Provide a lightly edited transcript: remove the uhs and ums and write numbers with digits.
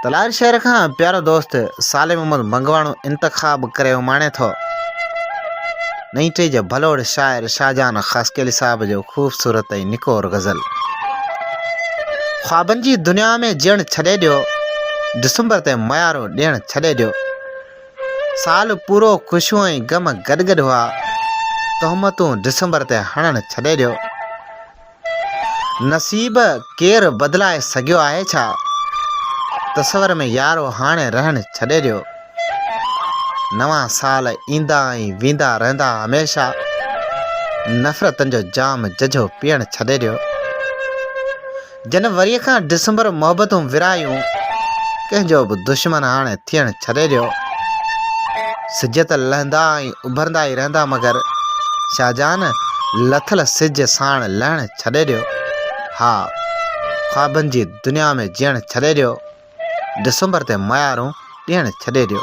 تلار شهر کان پيارو دوست صالح محمد منگواڻو انتخاب ڪري اماڻي ٿو. نئين ٽهي جي ڀلوڙ شاعر شاهجهان خاصخيلي صاحب جو خوبصورت ۽ نڪور غزل. خوابن جي دنيا ۾ جيئڻ ڇڏي ڏيو، ڊسمبر تي ميارون ڏيڻ ڇڏي ڏيو. سال پورو خوشيون ۽ غم گڏ گڏ هئا، تهمتون ڊسمبر تي هڻڻ ڇڏي ڏيو. نصيب ڪير بدلائي سگهيو آهي ڇا؟ تصور ۾ يارو هاڻي رهڻ ڇڏي ڏيو. نوان سال ايندا ۽ ويندا رهندا هميشه، نفرتن جو جام ججهو پيئڻ ڇڏي ڏيو. جنوريء کان ڊسمبر محبتون ورهايون، ڪنهن جو به دشمن هاڻي ٿيڻ ڇڏي ڏيو. سج ته لهندا ۽ اڀرندا ئي رهندا مگر شاهجهان لٿل سج ساڻ لهڻ ڇڏي ڏيو. ها خوابن جي دنيا ۾ جيئڻ ڇڏي ڏيو. ڊسمبر تي ميارون ڏيڻ ڇڏي ڏيو.